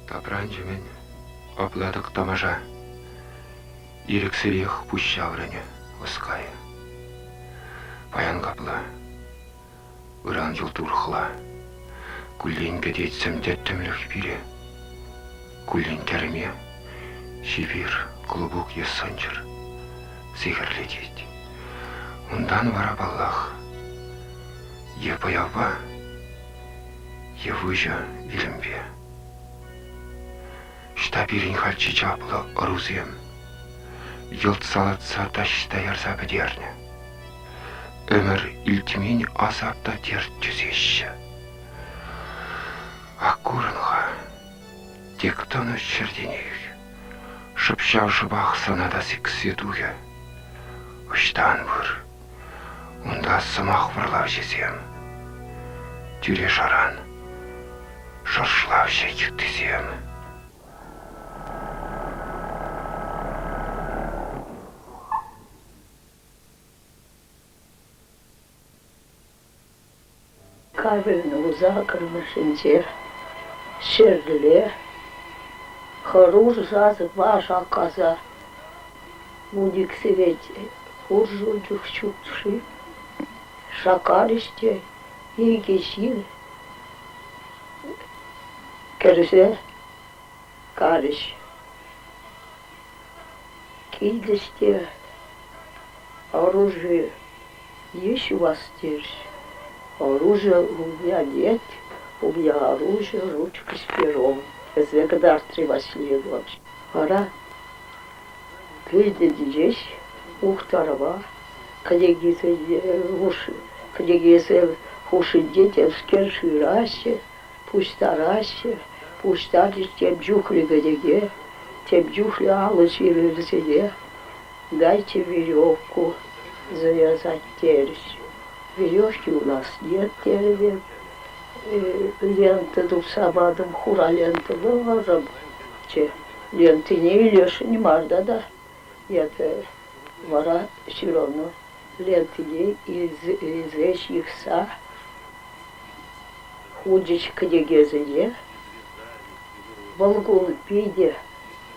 Тапранчӗ-мӗн, апла-тӑк тамаша. Ирӗксӗрех пуҫ ҫаврӑнӗ ӑскай. Паян капла, ыран йӑлт урӑхла. Куллен кӗтет сӗм тӗттӗмлӗх пире. Куллен тӗрме, чипер клубок е сӑнчӑр сехӗрлетет. Унтан вара, паллах, е пӑявпа, е выҫӑ вилӗмпе. Ӑҫта пирӗн халь чи чаплӑ ӑрусем? Йӑлт салатса таҫта ярса пӗтернӗ. Ӗмӗр илтмен асап та терт тӳсеҫҫӗ. Ак курӑн-ха, тек тӑнӑ ҫӗртенех шӑп ҫав шӑпах сана та сиксе тухӗ. Ӑҫтан пыр? Унта сӑмах вӑрлавҫисем, тӳре-шаран, шӑршлавҫӑ йыттисем. Кавӗлнӗ вунсаккӑрмӗшӗнче ҫӗрле хӑрушӑ сасӑпа шаккаса вуник сехет пур-ши чух ҫук-ши, шаккарӗҫ те икӗ ҫын кӗрсе карӗҫ. Килчӗҫ те оружие Есть у вас здесь оружие у меня нет, у меня оружие ручка с пером, тесе кӑтартрӗ Василий Егорович. Вара килтӗнчеҫ Ухтарова кӗнекесем хушшинче темскер шыраҫҫӗ, пуҫтараҫҫӗ. Пуҫтарчӗҫ тем чухлӗ кӗнеке, тем чухлӗ алӑ ҫырӑвӗсене. Дайте веревку завязать терӗҫ. Веревки у нас нет терӗ те лента тупса патӑм, хура лента вӑрӑмччӗ. Лентине илесшӗн мар тата. Это вара все равно лентине илсе ҫыхса хучӗҫ кӗнекесене. Вӑл кун питӗ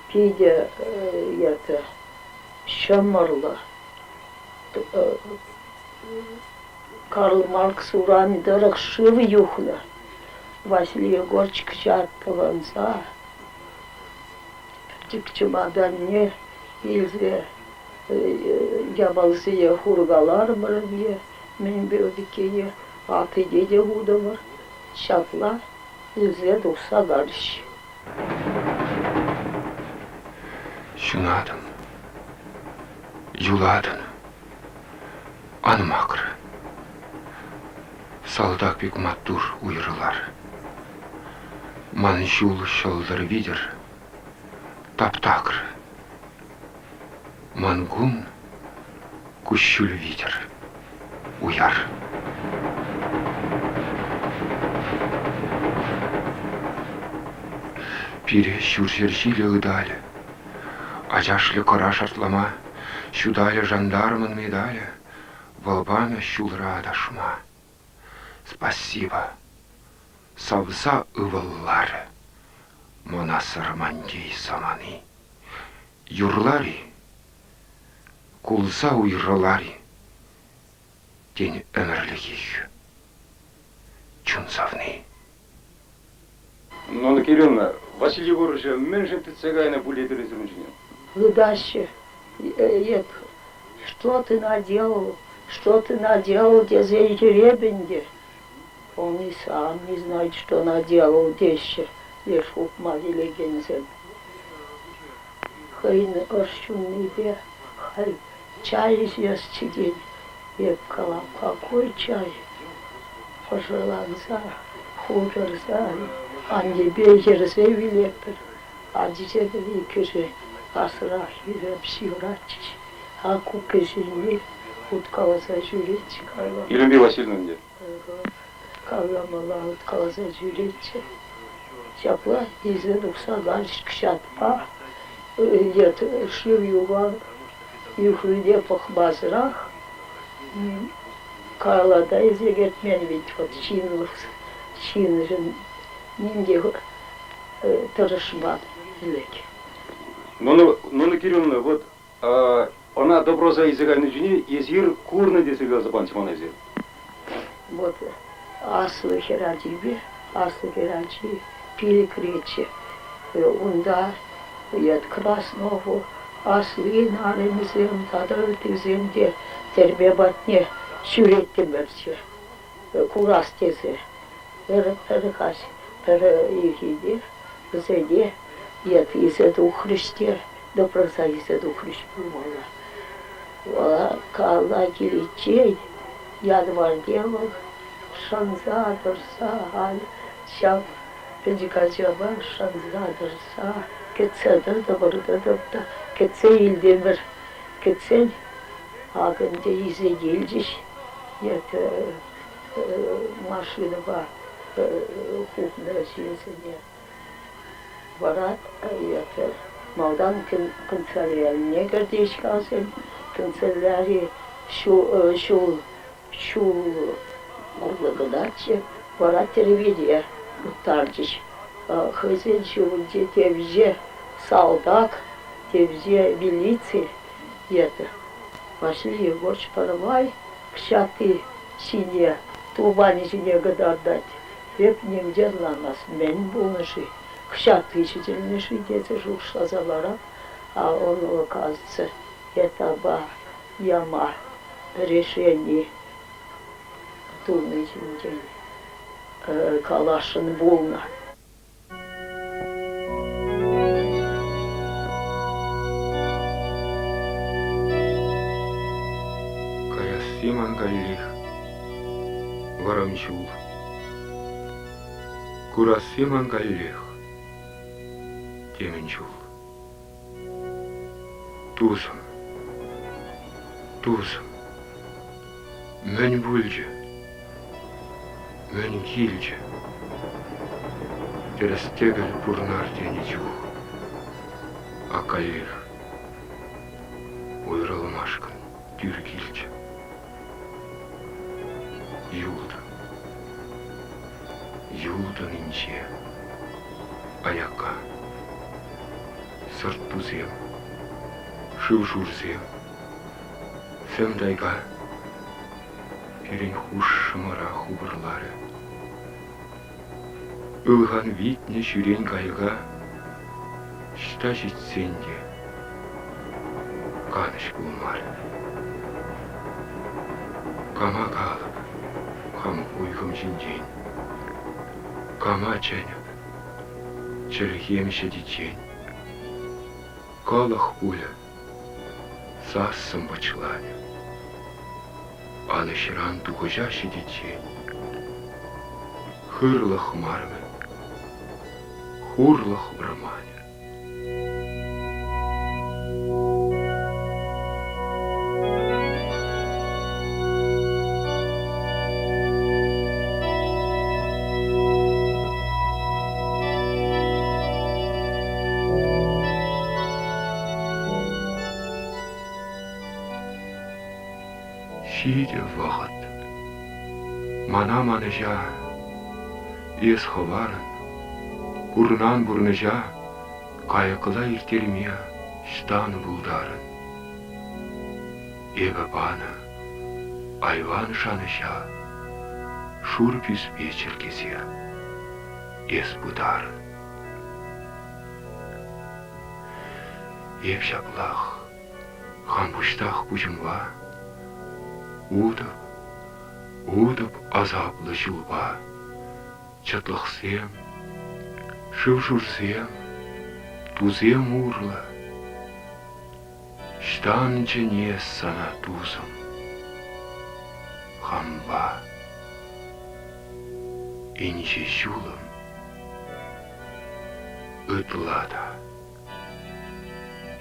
питӗ это ҫӑмӑрлӑ. Карл Маркс урамӗ тӑрӑх шыв юхнӑ. Василий Егорович ҫаттӑланса пӗчӗк чӑматанне илсе япаласене хуркаларӑмӑр ӗнтӗ, мӗнпе иккене аттине те хутӑмӑр. Ҫапла илсе тухса карӗҫ. Ҫунатӑн, юлатӑн, ан макӑр. Салтак пек маттур уйрӑлар. Ман ҫул ҫӑлтӑр витӗр тап-такӑр. Ман кун куҫҫуль витӗр уяр. Пире ҫурҫӗр ҫилӗ ыталӗ, ачашлӗ кӑра шартлама, ҫуталӗ жандармӑн медалӗ, вӑл панӑ ҫулра аташма. Спасибо, савса ывӑлларӗ мана Сармантей самани. Юрлар-и, кулса уйрӑлар-и, тен, ӗмӗрлӗхех чун савни. Нонна Кирилловна, Василий Егоровича мӗншӗн тытса кайнӑ пуль эпир эсир ун ҫине? Ыйтаҫҫӗ. Эп что ты наделал, что ты наделал тесе йӗреп ӗнтӗ. Он и сам не знает, что наделал теҫҫӗ леш хупма килекенсем. Хӑйӗн ӑш ҫуннипе халь чай ӗҫесчӗ тет. Эп калам, какой чай? Ӑшӑланса, хутӑрса. Аннепе йӗрсе вилетпӗр. Ачисем иккӗшӗ асрах йӗреп ҫывӑратчӗҫ. А куккӑшӗне уткаласа ҫӳретчӗ калла. Илемпи Васильевна ӗнтӗ. Калламалла уткаласа ҫӳретчӗ. Ҫапла илсе тухса кайрӗҫ кӑҫатпа. Шыв юхан юхнине пӑхмасӑрах калла та илсе кӗртмен вӗт вӑт ҫынлӑх ҫыншӑн ним те тӑрӑшман ӗлӗк. Нонна Кирилловна, вот ӑна допроса илсе кайнӑ чухне эсир курнӑ тесе каласа панӑччӗ мана эсир. Вот аслӑ хӗрачипе аслӑ хӗрачи пилӗкреччӗ. Унта Краснову аслин арӑмӗсем тата ыттисем те тӗрме патне ҫӳреттӗмӗрччӗ курас тесе. Пӗр, пӗр каҫ, пӗр ирхине вӗсене илсе тухрӗҫ те допроса илсе тухрӗҫ пулмалла. Калла киличчен январьте вӑл шӑнса тӑрса халь ҫав пӗчӗк ачапа шӑнса тӑрса кӗтсе тӑтӑмӑр тӑтӑм та кӗтсе илтӗмӗр. Кӗтсен ак ӗнтӗ илсе килчӗҫ. Машинӑпа хупнӑ ҫынсене. Вара это малтан канцелярине кӗртеҫ-ха вӗсем. Канцеляри ҫул ҫул урлӑ кӑначчӗ. Вара тӗрмене уттарчӗҫ. Хӑйсен ҫулӗнче темиҫе салтак, темиҫе милици это Василий Егорович пӗрмай ҫатти ҫине, туманӗ ҫине кӑтартать. Эп ним те ӑнланмас, мӗн пулнӑ-ши, ҫатти ҫӗтӗлнӗ-ши тесе шухӑшласа ларап, а он, оказывается, этапа яма решени туни ҫинчен каласшӑн пулнӑ. Каясси ман каллех вӑрӑм ҫул. Курасси ман каллех темӗн чул. Тусӑм, тусӑм, мӗн пулчӗ, мӗн килчӗ? Тӗрӗс-тӗкӗл пурнар тенӗ чух, а каллех уйрӑлмашкӑн тӳр килчӗ. Юлтӑм, юлтӑн инҫе, аякка. Сӑрт-тусем, шыв-шурсем, сӗм тайга пирӗн хушшӑмӑра хупӑрларӗ. Ылхан витнӗ ҫӳрен кайӑка ӑҫта ҫитсен те канӑҫ пулмарӗ. Кама калӑп хам хуйхӑм ҫинчен, кама чӗнӗп? Чӗлхем ҫӗтиччен кӑлӑх пулӗ, сассӑм пӑчланӗ. Анӑҫран тухӑҫа ҫитиччен хырлӑх мар-мӗн, хурлӑх вӑрманӗ. Ҫитӗ вӑхӑт. Мана манӑҫа эс хӑварӑн, пурӑнан пурнӑҫа кайӑкла ирттерме ӑҫтан пултарӑн? Эпӗ панӑ айван шанӑҫа шур пӳспе чӗркесе эс пытарӑн. Эп ҫаплах хам пуҫтах пуҫӑмпа утӑп, утӑп асаплӑ ҫулпа. Чӑтлӑхсем, шыв-шурсем, тусем урлӑ. Ӑҫтан чӗнес сана, тусӑм, хампа? Инҫе ҫулӑм. Ытла та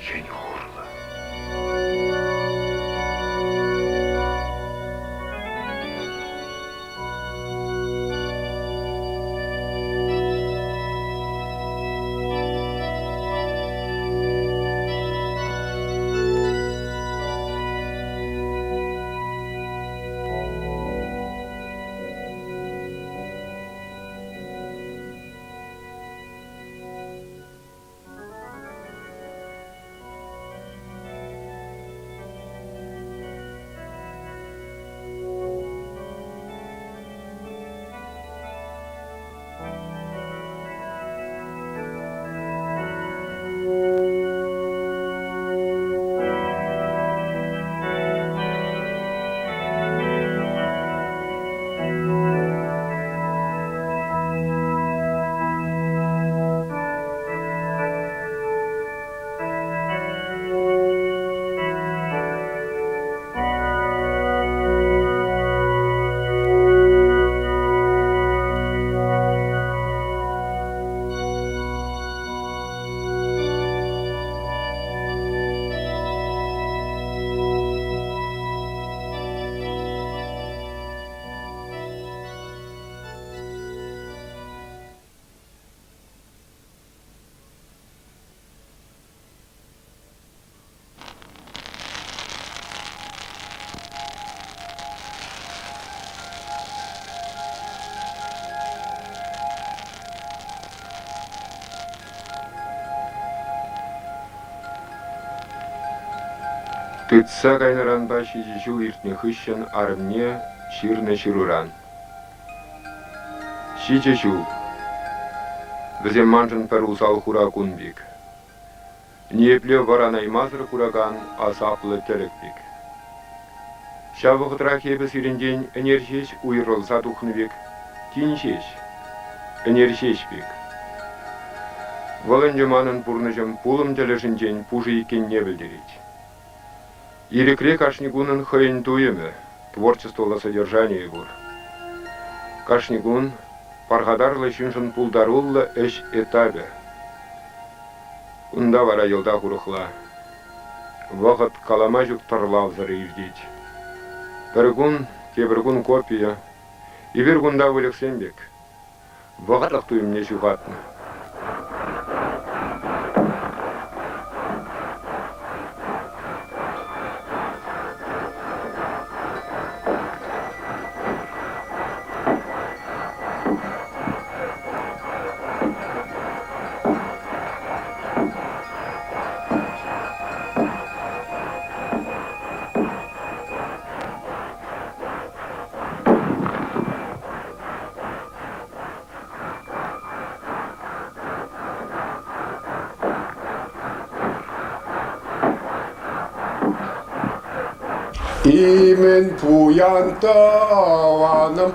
хӗн-хурлӑ. Тытса кайнӑранпа ҫичӗ ҫул иртнӗ хыҫҫӑн арӑмне ҫырнӑ ҫыруран. Ҫичӗ ҫул. Вӗсем маншӑн пӗр усал хура кун пек. Ниепле вӑранаймасӑр куракан асаплӑ тӗлӗк пек. Ҫав вӑхӑтрах эпӗ сирӗнтен ӗнер ҫеҫ уйрӑлса тухнӑ пек, тин ҫеҫ, ӗнер ҫеҫ пек. Вӑл ӗнтӗ манӑн пурнӑҫӑм пулӑм тӗлӗшӗнчен пушӑ иккенне пӗлтерет. Ирӗкре кашни кунӑн хӑйӗн туйӑмӗ, творчествӑллӑ содержанийӗ пур. Кашни кун пархатарлӑ ҫыншӑн пултаруллӑ ӗҫ этапӗ. Кунта вара йӑлтах урӑхла. Вӑхӑт калама ҫук тӑрлавсӑр иртет. Пӗр кун, тепӗр кун копия. Эпир кунта выльӑхсем пек. Вӑхӑтлӑх туйӑмне ҫухатнӑ. Имен пуян тӑванӑм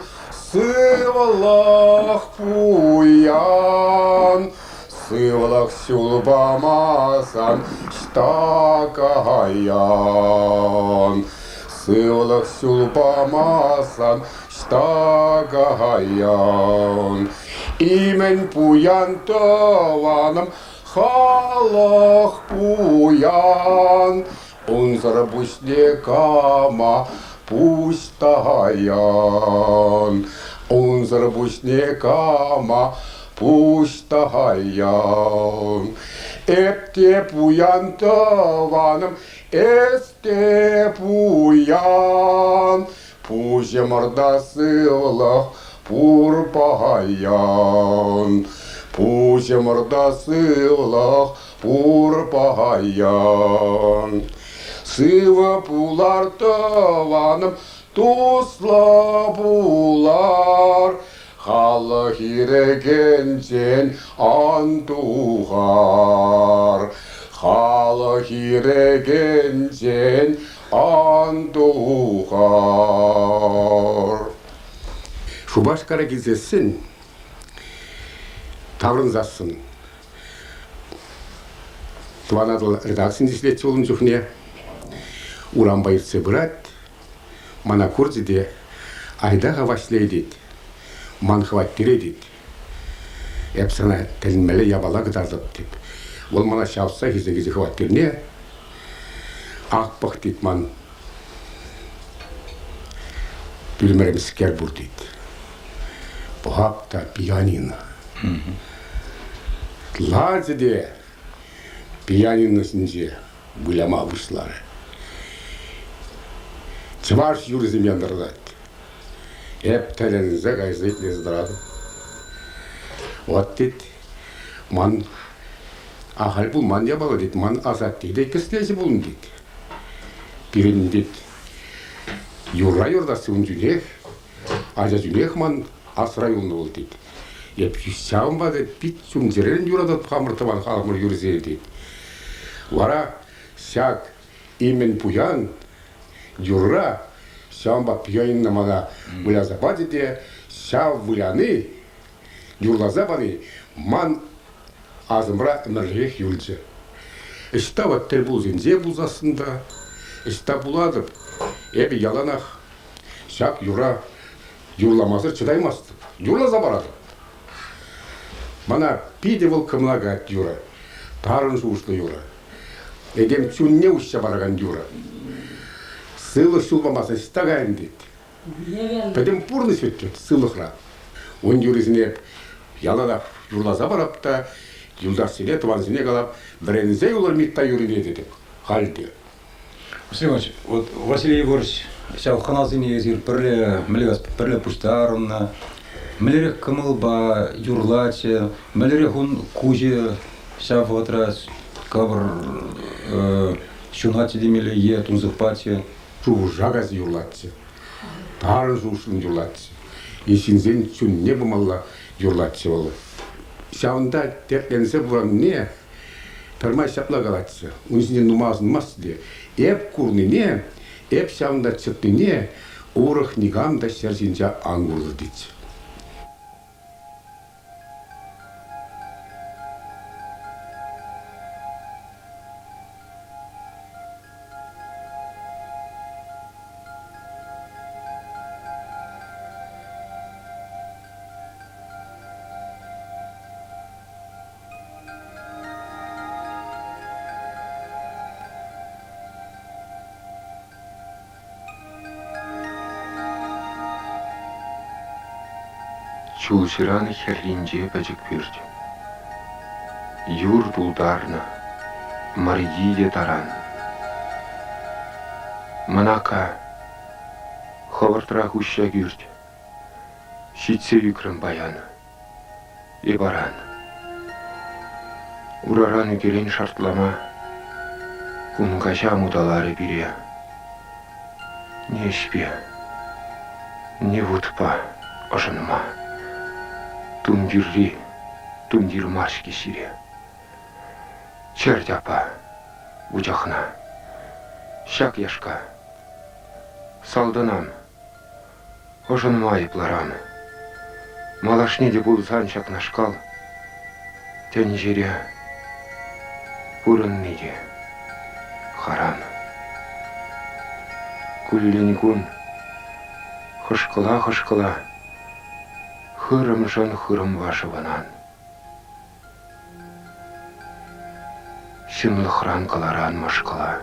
Сывлӑх пуян, сывлӑх ҫул памасан ӑҫта каян? Сывлӑх ҫул памасан ӑҫта каян? Имен пуян тӑванӑм, халӑх пуян, Унсӑр пуҫне кама пуҫ таян? Унсӑр пуҫне кама пуҫ таян? Эп те пуян тӑванӑм, эс те пуян. Пуҫӑмӑрта сывлӑх пур паян. Пуҫӑмӑрта сывлӑх пур паян. Сывӑ пулар тӑванӑм, туслӑ пулар, халӑх ирӗкӗнчен ан тухар. Халӑх ирӗкӗнчен ан тухар. Шупашкара килсессӗн, таврӑнсассӑн Тӑван Атӑл редакцин ӗҫлетчӗ ун чухне. Урампа иртсе пырать. Мана курчӗ те айта-ха Ваҫлей тет. Ман хваттере тет. Эп сана тӗлӗнмелле япала кӑтартӑп, тет. Вӑл мана ҫавӑтса хисе килсе хваттерне. Ак пӑх, тет ман пӳлӗмре мӗскер пур, тет. Пӑхап та пианино. Ларчӗ те пианино ҫинче выляма пуҫларӗ. Чӑваш юррисем янӑратать. Эп тӗлӗнсе кайса итлесе тӑратӑп. Вот тет, ман ахаль пулман япала тет, ман асатте те кӗслеҫӗ пулнӑ тет. Пирӗн тет юрра юрласси ун чухнех, ача чухнех ман асра юлнӑ вӑл тет. Эп ҫавӑнпа та пит чун-чӗререн юрататӑп хамӑр тӑван халӑхӑмӑр юррисене тет. Вара ҫак имен пуян юрра ҫавӑнпа пианино мана выляса пачӗ те ҫав выляни, юрласа пани ман асӑмра ӗмӗрлӗхех юлчӗ. Ӑҫта вот тӗл пулсенче пулсассӑн та, ӑҫта пулатӑп, эпӗ яланах ҫак юра юрламасӑр чӑтаймастӑп. Юрласа паратӑп. Мана питӗ вӑл кӑмӑла юрӑ, тарӑн шухӑшлӑ юрӑ. Этем чунне уҫса паракан юрӑ. Сывлӑх ҫул памасан ӑҫта кайӑн тет. Пӗтӗм пурнӑҫ вӗт тет сывлӑхра. Ун юррисене яланах юрласа парап та юлташсене, тӑвансене калап, вӗренсе юлар Митта юррине тетӗп халь те. Василий Иванович, вот Василий Егорович ҫав хӑнасене эсир пӗрле мӗнле пӗрле пуҫтарӑннӑ, мӗнлерех кӑмӑлпа юрлатчӗ, мӗнлерех ун куҫӗ ҫав вӑхӑтра кавӑр ҫунатчӗ темелле е тунсӑхпаччӗ? Шухӑша кайса юрлатчӗ, тарӑн шухӑшлӑн юрлатчӗ. И ҫынсен чунне пымалла юрлатчӗ вӑл. Ҫавӑнта тертленсе пурӑннине пӗрмай ҫапла калатчӗ. Ун ҫинчен нумай асӑнмастчӗ те. Эп курнине, эп ҫавӑнта чӑтнине урӑх никам та ҫӗр ҫинче ан куртӑр тетчӗ. Чул ҫыран хӗрринче пӗчӗк пӳрт. Юр тултарнӑ, мӑрйи те таран. Мӑнака, хӑвӑртрах уҫҫа кӳрт. Ҫитсе ӳкрӗм паян. Эп аран. Ураран ӳкерен шартлама кун каҫа муталарӗ пире. Ни ӗҫпе, ни вутпа ӑшӑнма. Тумтирри тумтир мар-ҫке ҫире. Чӗрт аппа, вучахна. Ҫак яшка. Салтӑнам. Ӑшӑнма айӑпларан. Малашне те пулсан ҫакнашкал тӗнчере пурӑнни те харам. Куллен-кун хӑшкӑла-хӑшкӑла хырӑмшӑн хырӑмпа шӑвӑнан. Ҫынлӑхран кӑларан мӑшкӑла.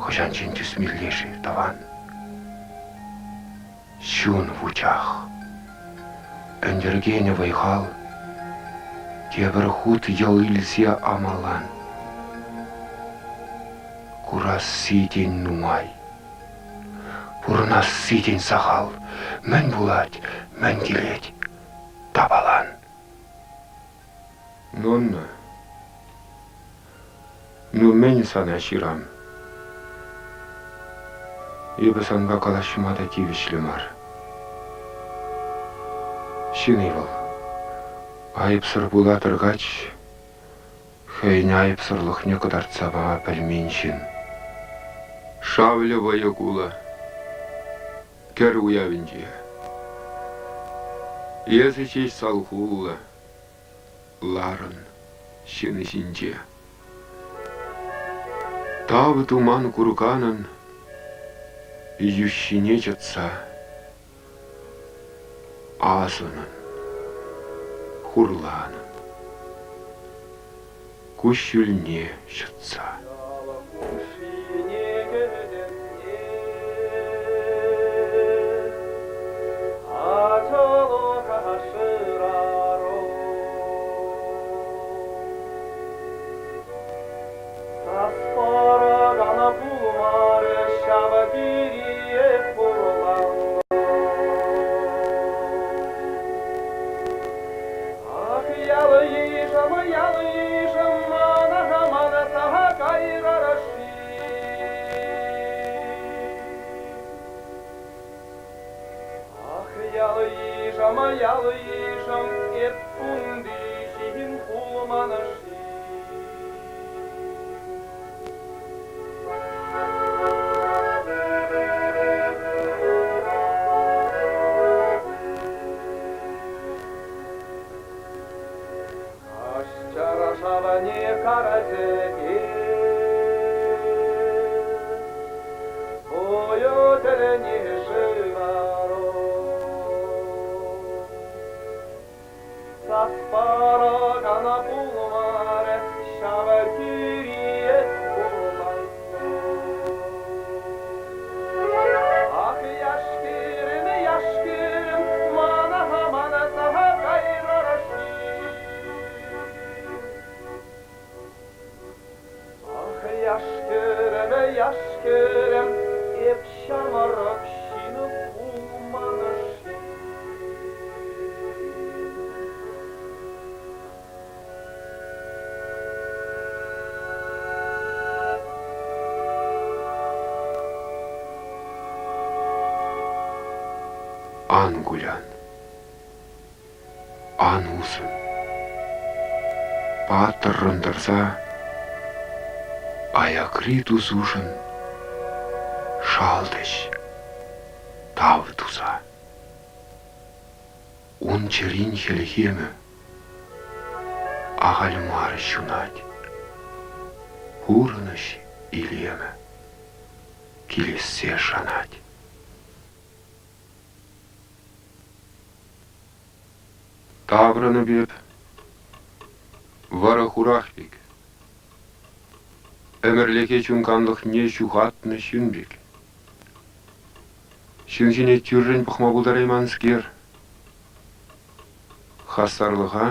Хӑҫанччен тӳсмелле-ши, тӑван? Чун вучах. Ӗнтӗркенӗ вӑй-хал тепӗр хут йӑл илсе амалан. Курасси тен нумай, пурӑнасси тен сахал. Мӗн пулать, мӗн килет, тапалан. Нонна, ну мӗн сана ҫырам? Эпӗ санпа калаҫма та тивӗҫлӗ мар. Ҫын-и вӑл? Айӑпсӑр пула тӑркач хӑйӗн айӑпсӑрлӑхне кӑтартса пама пӗлмен ҫын. Шавлӗ вӑйӑ-кулӑ. Кӗр уявӗнче. Эсӗ ҫеҫ салхуллӑ ларӑн ҫын ҫинче. Тав туман курканӑн йӳҫҫине чӑтса асӑнӑн. Хурланӑ. Куҫҫульне ҫӑтса. Саспаракана пулмарӗ ҫав тириех хурланнӑ. Ах, ял-йышӑм, ял-йышӑм, мана манса кайрӑр-ши? Ах, ял-йышӑм, ял-йышӑм, эп кунти ҫын пулман-ши? Каҫчарашавне карасӗ Ою тӗлӗне шывару. Сас паракана пулмарӗ, ҫав тӳриех курман. Ах, яш-кӗрӗм, яш-кӗрӗм, мана манса кайрӑр-ши? Ах, яш-кӗрӗм, яш-кӗрӗм, эп ҫамрӑк ҫын пулман-ши? Ан кулян, ан усӑн. Паттӑррӑн тӑрса аякри тусушӑн шалтӗҫ тав туса. Ун чӗрин хӗлхемӗ ахаль мар ҫунать. Пурнӑҫ илемӗ килессе шанать. Таврӑнӑп эп вӑрӑ-хурах пек, ӗмӗрлӗхе чун канлӑхне ҫухатнӑ ҫын пек. Ҫын ҫине тӳррӗн пӑхма пултарайманскер, хастарлӑха,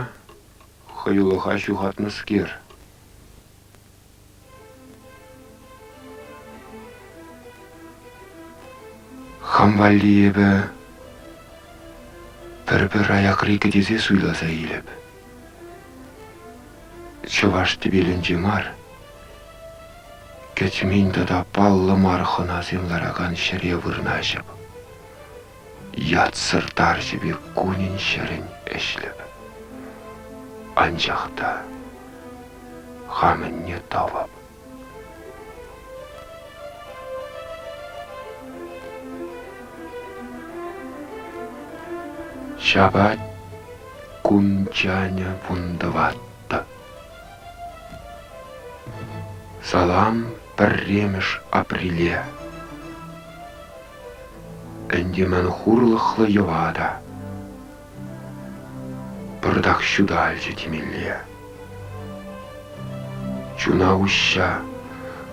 хӑюлӑха ҫухатнӑскер. Хам валли эпӗ пӗр-пӗр аякри кӗтесе суйласа илӗп. Чӑваш тӗпелӗнче мар, кӗтмен тата паллӑ мар хӑнасем ларакан ҫӗре вырнаҫӑп. Ятсӑр тарҫӑ пек кунӗн-ҫӗрӗн ӗҫлӗп. Анчах та хамӑнне тӑвӑп. Ҫапать кун чанӗ вунтӑваттӑ. Салам пӗрремӗш апреле. Ӗнтӗ ман хурлӑхлӑ йӑва та пӑртак ҫуталчӗ темелле. Чуна уҫҫа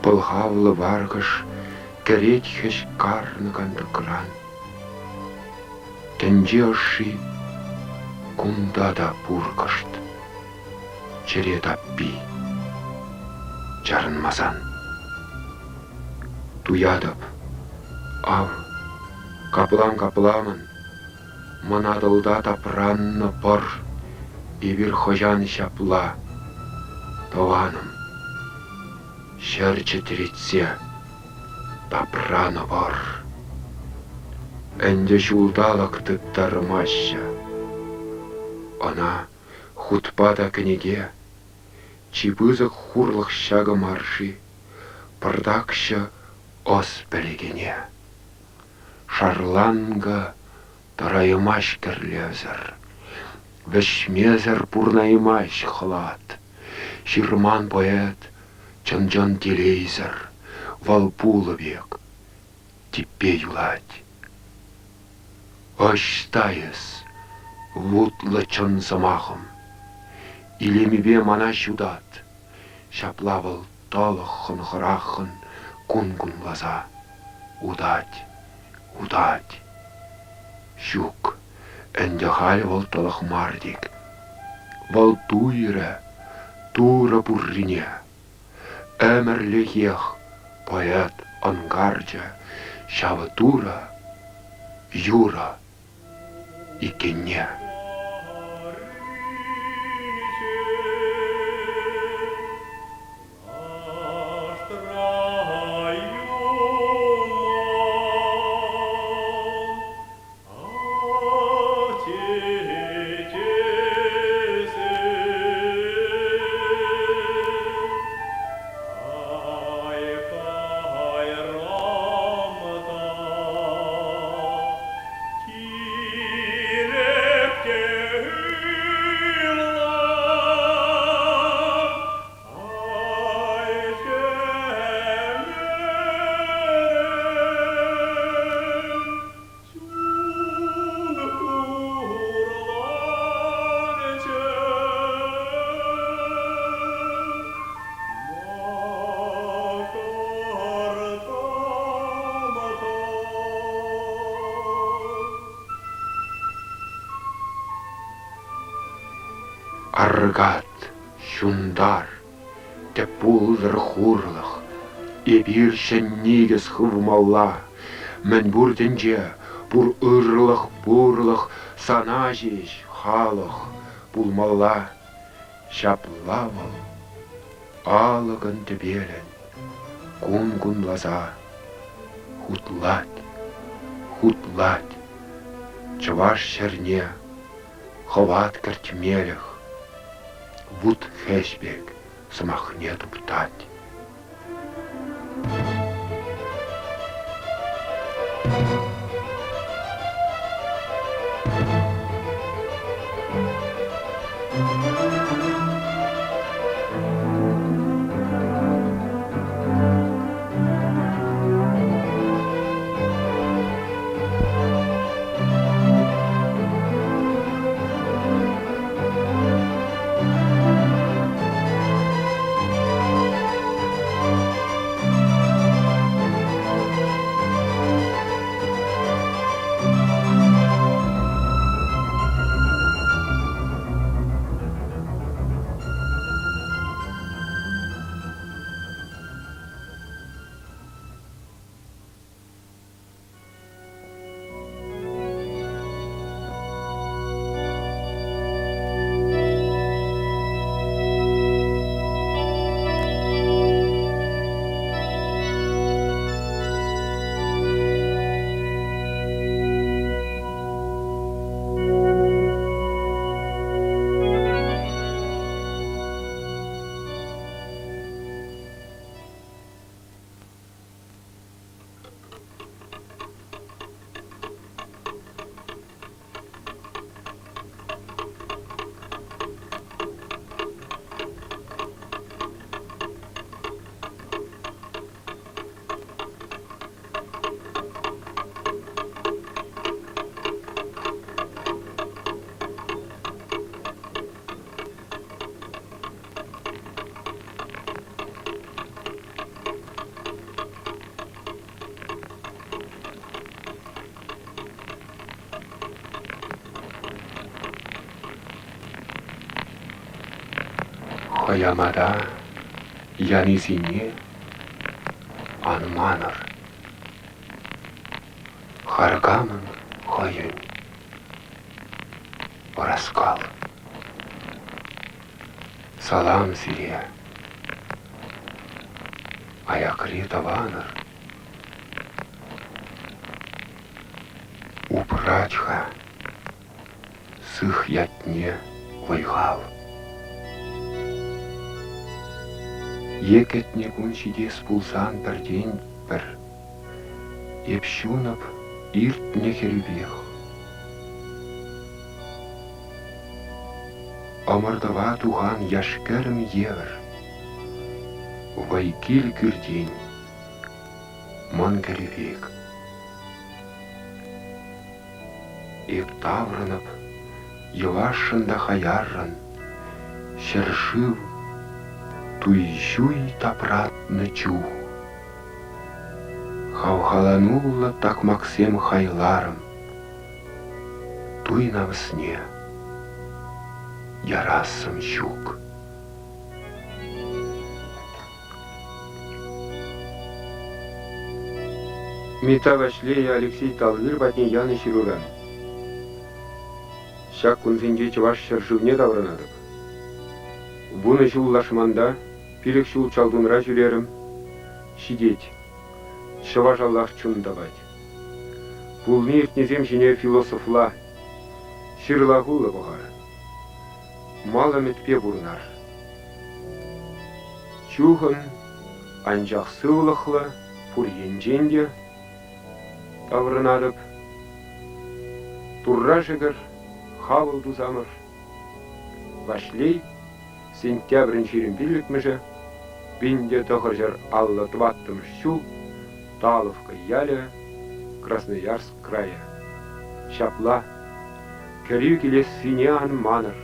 пӑлхавлӑ варкӑш кӗрет хӗҫ карнӑ кантӑкран. Тӗнче ӑшши кунта та пур кӑшт, чӗре таппи чарӑнмасан. Туятӑп, ав, каплам-капламӑн Мӑн Атӑлта тапраннӑ пӑр эпир хӑҫан ҫапла, тӑванӑм, ҫӗр чӗтретсе тапранӑпӑр. Ӗнтӗ ҫулталӑк тыттармаҫҫӗ. Ӑна хутпа та кӗнеке, чи пысӑк хурлӑх ҫакӑ мар-ши, пӑртакҫӑ ӑс пӗлекене. Шарланкӑ тӑраймасть кӗрлевсӗр, вӗҫмесӗр пурӑнаймасть хӑлат. Ҫырман поэт чӑн-чӑн телейсӗр, вӑл пулӑ пек типпе юлать. Ӑҫта эс, вутлӑ чӑн сӑмахӑм? Илемӗпе мана ҫутат. Ҫапла вӑл тӑлӑххӑн-хӑраххӑн кун кунласа утать, утать. Ҫук, ӗнтӗ халь вӑл тӑлӑх мар тек. Вӑл туйрӗ Турӑ пуррине. Ӗмӗрлӗхех поэт ӑнкарчӗ ҫав Турӑ юрӑ иккенне. Аркат, ҫунтар, тӗп пултӑр хурлӑх, эпир ҫӗн никӗс хывмалла. Мӗнпур тӗнче, пур ырлӑх, пурлӑх сана ҫеҫ, халӑх, пулмалла. Ҫапла вӑл алӑкӑн-тӗпелӗн кун кунласа хутлать, хутлать чӑваш ҫӗрне хӑват кӗртмелӗх вут-хӗҫ пек сӑмахне туптать. Хӑямата янисене ан манӑр. Харкамӑн хӑйӗн ӑраскал. Салам сире, аякри тӑванӑр. Упрать-ха сых ятне вӑй-хал. Е кӗтнӗ кун ҫитес пулсан пӗртен-пӗр, эп ҫунӑп иртнӗ хӗлпех. Ӑмӑртӑва тухан яш-кӗрӗм евӗр вӑй кил кӳртен мӑн кӗрӳ пек. Эп таврӑнӑп йӑвашшӑн та хаяррӑн. Ҫӗршыв туй-ҫуй тапратнӑ чух хавхалануллӑ такмаксем хайларӑм. Туй намӑсне ярассӑм ҫук. Митта Ваҫлейӗ Алексей Талвир патне янӑ ҫыруран. Ҫак кунсенче Чӑваш ҫӗршывне таврӑнатӑп. 10 ҫул лашманта, 5 ҫул Чалтунра ҫӳрерӗм. Ҫитет. Чӑвашаллах чун тапать. Пулни-иртнисем ҫине философла, ҫырлахуллӑ пӑхар. Мал ӗмӗтпе пурӑнар. Чухӑн, анчах сывлӑхлӑ пур енчен те таврӑнатӑп. Турра шӗкӗр, хавӑл тусамӑр. Ваҫлей, сентябрӗн 25-мӗшӗ, 1954 ҫул, Таловка ялӗ, Красноярск крайӗ. Ҫапла, кӗрӳ килессине ан манӑр.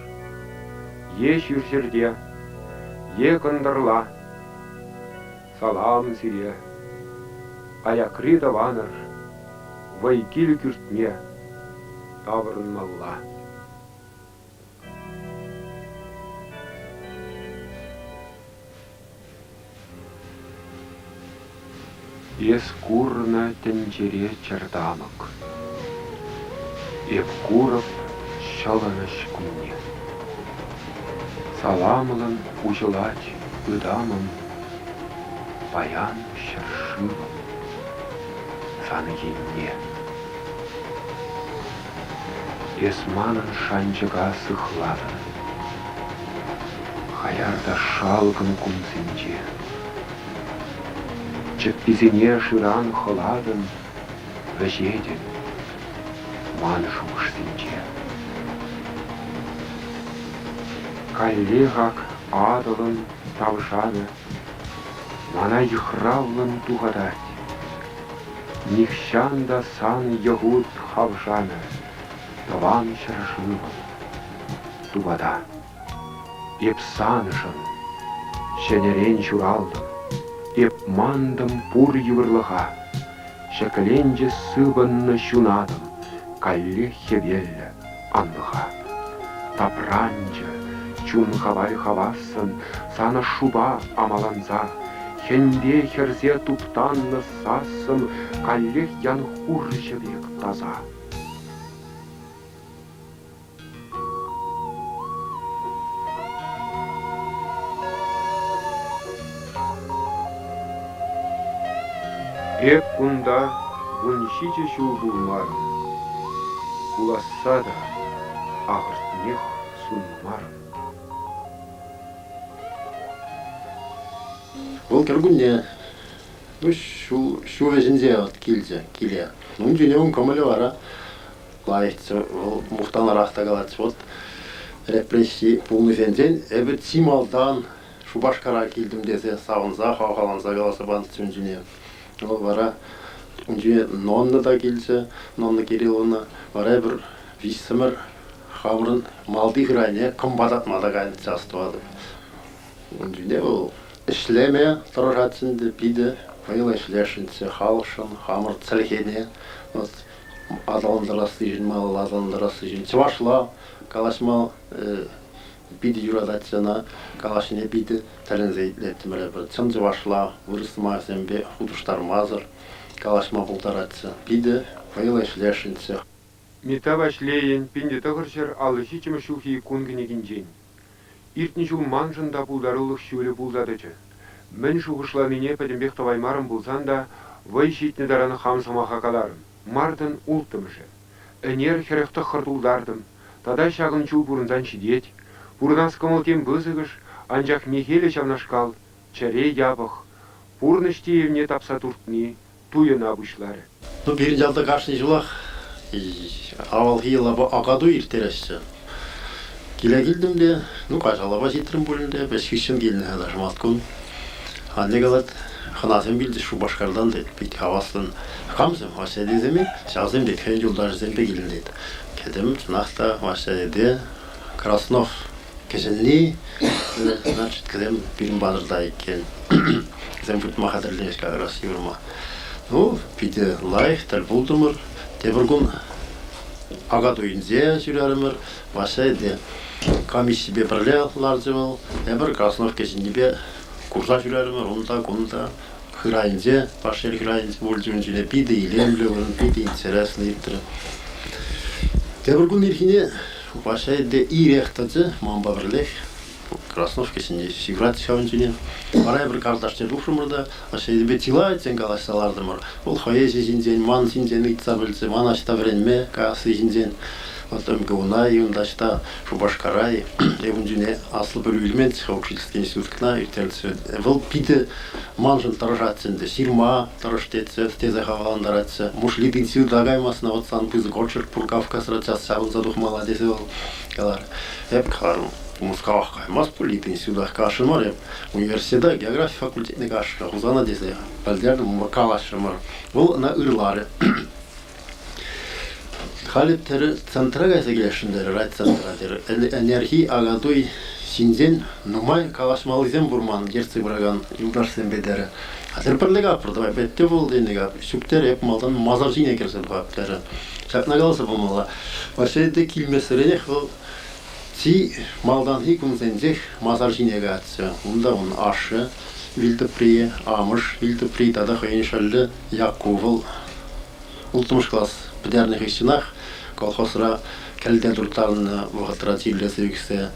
Е ҫурҫӗрте, е кӑнтӑрла. Салам сире, аякри тӑванӑр, вӑй кил кӳртме таврӑнмалла. Эс курнӑ тӗнчере чӗр тамӑк. Эп курӑп ҫӑлӑнӑҫ кунне. Саламлӑн уҫӑлать ытамӑм паян ҫӗршывӑм сан енне. Эс манӑн шанчӑка сыхлатӑн. Хаяр та шалкӑм кунсенче. Чӗпписене шыран хӑлатӑн, вӗҫетӗн ман шухӑшсенче. Каллех ак Атӑлӑн тавшанӗ мана йыхравлӑн тухатать. Нихҫан та сан йӑхут хавшамӗ, тӑван ҫӗршывӑм, тупата. Эп саншӑн ҫӗнӗрен ҫуралтӑм, эп мантӑм пур йывӑрлӑха. Ҫӗкленчӗ сыпӑннӑ ҫунатӑм каллех хӗвеллӗ анлӑха. Тапранчӗ чун хаваль хавассӑн сан ӑшшупа амаланса, хӗнпе хӗрсе туптаннӑ сассӑм каллех ян хурҫӑ пек таса. Эп кунта 17 ҫул пулмарӑм, пуласса та ахӑртнех сунмарӑм. Вӑл кӗркунне ну, ҫу, ҫу вӗҫӗнче килчӗ киле. Ун чухне ун кӑмӑлӗ вара лайӑхчӗ, вӑл мухтанарах та калатчӗ. Вот репресси пулнисенчен эпӗ чи малтан Шупашкара килтӗм тесе савӑнса, хавхаланса каласа панӑччӗ ун ҫине. Вӑл вара ун ҫине Нонна та килчӗ, Нонна Кирилловна. Вара эпир виҫсӗмӗр хамӑрӑн малти хырайне кӑмпа татма та кайнӑччӗ, астӑватӑп. Ун ҫине вӑл ӗҫлеме тӑрӑшатчӗ ӗнтӗ, питӗ вӑйлӑ ӗҫлесшӗнччӗ халӑхшӑн, хамӑр чӗлхене. Вот аталантарассишӗн, малалла аталантарассишӗн чӑвашла калаҫма питӗ юрататчӗ ӑна. Калаҫнине питӗ тӗлӗнсе итлеттӗмӗр эпир. Чӑн чӑвашла, вырӑс сӑмахӗсемпе хутӑштармасӑр калаҫма пултаратчӗ. Питӗ вӑйлӑ ӗҫлесшӗнччӗ. Митта Ваҫлейӗн 1957 ҫулхи кун кӗнекинчен. Иртнӗ ҫул маншӑн та пултарулӑх ҫулӗ пулса тӑчӗ. Мӗн шухӑшланине пӗтӗмпех тӑваймарӑм пулсан та вӑй ҫитнӗ таран хам сӑмаха каларӑм. Мартӑн улттӑмӗшӗ. Ӗнер 49 тултартӑм. Тата ҫакӑн чул пурӑнсан ҫитет. Пурӑнас кӑмӑл тем пысӑкӑш, анчах мехелӗ ҫавнашкал, чӗре япӑх. Пурнӑҫ тиевне тапса туртни туйӑна пуҫларӗ. Ну, пирӗн ялта кашни ҫулах авалхи йӑлапа Акатуй ирттереҫҫӗ. Киле килтӗм те, ну, каҫалапа ҫитрӗм пулин те, ӗҫ хыҫҫӑн килнӗ тата шӑматкун. Анне калать, хӑнасем килчӗҫ Шупашкартан, тет, пит хаваслӑн. Камсем, Вася тесем-и? Ҫавсем тет, хӑйӗн юлташӗсемпе килнӗ, тет. Кӗтӗм, чӑнах та, Вася тете, Краснов кӗҫӗнни. Значит, кӗсем пирӗн патӑрта иккен. Вӗсем выртма хатӗрленӗҫ как раз ҫывӑрма. Ну, питӗ лайӑх тӗл пултӑмӑр. Тепӗр кун Акатуйӗнче ҫӳрерӗмӗр. Ваҫҫа те комиссипе пӗрле ларчӗ вӑл. Эпир Краснов кӗҫӗннипе курса ҫӳрерӗмӗр унта-кунта. Хырайӗнче, Пашьел Хырайӗнче пулчӗ ун ҫине. Питӗ илемлӗ вырӑн, питӗ интереслӗ иртрӗ. Тепӗр кун ирхине Ваҫҫа те ирех тӑчӗ манпа пӗрлех. Краснов кӗҫӗнни ҫыврать ҫавӑн ҫине. Вара эпир карташне тухрӑмӑр та Ваҫҫа чылайччен калаҫса лартӑмӑр. Вӑл хӑй ӗҫӗ ҫинчен, ман ҫинчен ыйтса пӗлчӗ, ман аҫта вӗренме каясси ҫинчен. Вот МГУна-и, унта ӑҫта, Шупашкара-и. Эп ун ҫине аслӑ пӗлӳ илменччӗ-ха, учительский институт кӑна ирттерчӗ. Вӑл питӗ маншӑн тӑрӑшатчӗ ӗнтӗ, ҫырма тӑрӑш тетчӗ, тесе хавхалантаратчӗ. Мушлит института каймасна, вот сан пысӑк очерк пур Кавказра час ҫавӑнса тухмалла тесе вӑл каларӗ. Эп каларӑм, Мускавах каймасть пуль, институтах кашӑн мар эп. Университета географи факультетне кашрӗ, Хусана тесе пӗлтертӗм, калаҫрӑмӑр. Вӑл ӑна ырларӗ. Халӗ терӗ, центра кайса килесшӗн терӗ, райцентра терӗ. Ӗнерхи Акатуй ҫинчен нумай калаҫмаллисем пур ман ертсе пыракан юлташсемпе терӗ. Хатӗр пӗрле капӑр, давай петте пул тенӗ кап. Ҫук терӗ, эп малтан масар ҫине кӗрсе тухап терӗ. Ҫакна каласа памалла. Вообще те килмессеренех вӑл Чи малтанхи кунсенчех масар ҫине каятчӗ. Унта ун ашшӗ вилтӑприйӗ, амӑш вилтӑпри тата хӑйӗн шӑллӗ Якку вӑл. Улттӑмӗш класс пӗтернӗ хыҫҫӑнах колхозра кӗлте турттарнӑ вӑхӑтра чирлесе ӳксе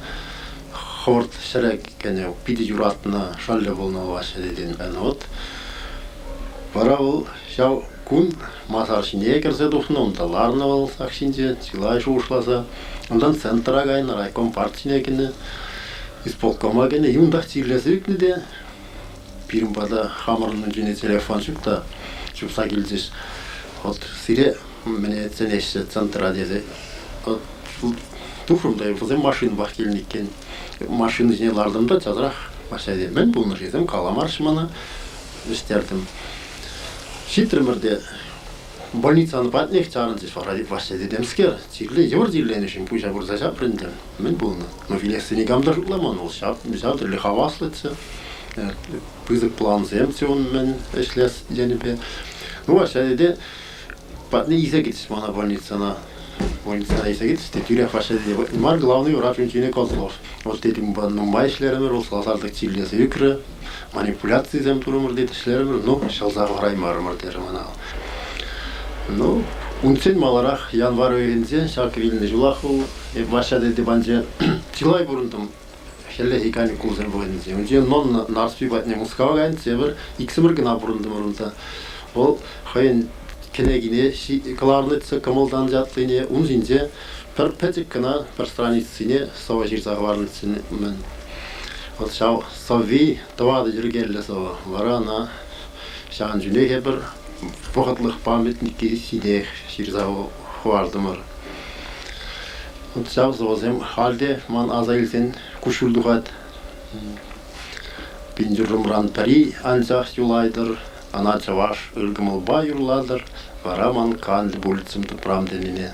хӑвӑрт ҫӗре кӗнӗ, питӗ юратнӑ шӑллӗ пулнӑ Ваҫҫа тетен. Вот. Вара вӑл ҫав кун масар ҫине кӗрсе тухнӑ, унта ларнӑ вӑл сак ҫинче, чылай шухӑшласа. Унтан центра кайнӑ, райком партине кӗнӗ, исполкома кӗнӗ. И унтах чирлесе ӳкнӗ те пирӗн пата хамӑрӑн ун телефон ҫук та чупса килчӗҫ. Вот сире мӗне чӗнеҫҫӗ центра тесе. Вот тухрӑм та вӗсем машинӑпах килнӗ иккен. Машина ҫине лартӑм та часрах Ваҫҫа мӗн пулнӑ-ши каламарӗҫ мана. Вӗҫтертӗм. Ҫитрӗмӗр те больницан патнех чарӑнчӗҫ вара Ваҫҫа тетемскер. Чирлӗ, йывӑр чирленӗшӗн пуҫа пырса ҫапрӗ ӗнтӗ. Мӗн пулнӑ? Ну, вилессе никам та шутламан вӑл. Ҫав, ҫав тӗрлӗ хаваслӑччӗ. Пысӑк плансемччӗ ун мӗн ӗҫлес енӗпе. Ну, Ваҫҫа тете патне илсе килчӗҫ мана больницӑна. Больницӑна илсе килчӗҫ те тӳрех Ваҫҫа тете мар главный врач ун ҫине Козлов. Вот тет унпа нумай ӗҫлерӗмӗр, вӑл сасартӑк чирлесе ӳкрӗ. Манипуляцисем турӑмӑр тет, ӗҫлерӗмӗр, ну, ҫӑлса хӑвараймарӑмӑр терӗ мана. Ну, унччен маларах январь уйӑхӗнче ҫак вилнӗ ҫулах вӑл эп Ваҫҫа тете панче чылай пурӑнтӑм. Хӗллехи каникулсем вӑхӑтӗнче. Унччен Нонна Нарспи патне Мускава кайнӑччӗ, эпир иксӗмӗр кӑна пурӑнтӑмӑр унта. Вӑл хӑйӗн кӗнекине кӑларнӑччӗ, кӑмӑлтан ятлине, ун ҫинче пӗр пӗчӗк кӑна пӗр страницине сӑвӑ ҫырса хӑварнӑччӗ-мӗн. Вӑт ҫав сӑвви тӑватӑ йӗркеллӗ сӑвӑ. Вара ӑна ҫавӑн чухнех эпир вӑхӑтлӑх памятники ҫинех ҫырса хӑвартӑмӑр. Вот ҫав сӑвӑсем халь те ман аса илсен куҫҫуль тухать. Пин юррӑмран пӗри анчах юлайтӑр, ӑна чӑваш ыр кӑмӑлпа юрлатӑр, вара ман канлӗ пулӗччӗм тӑпрам тенине.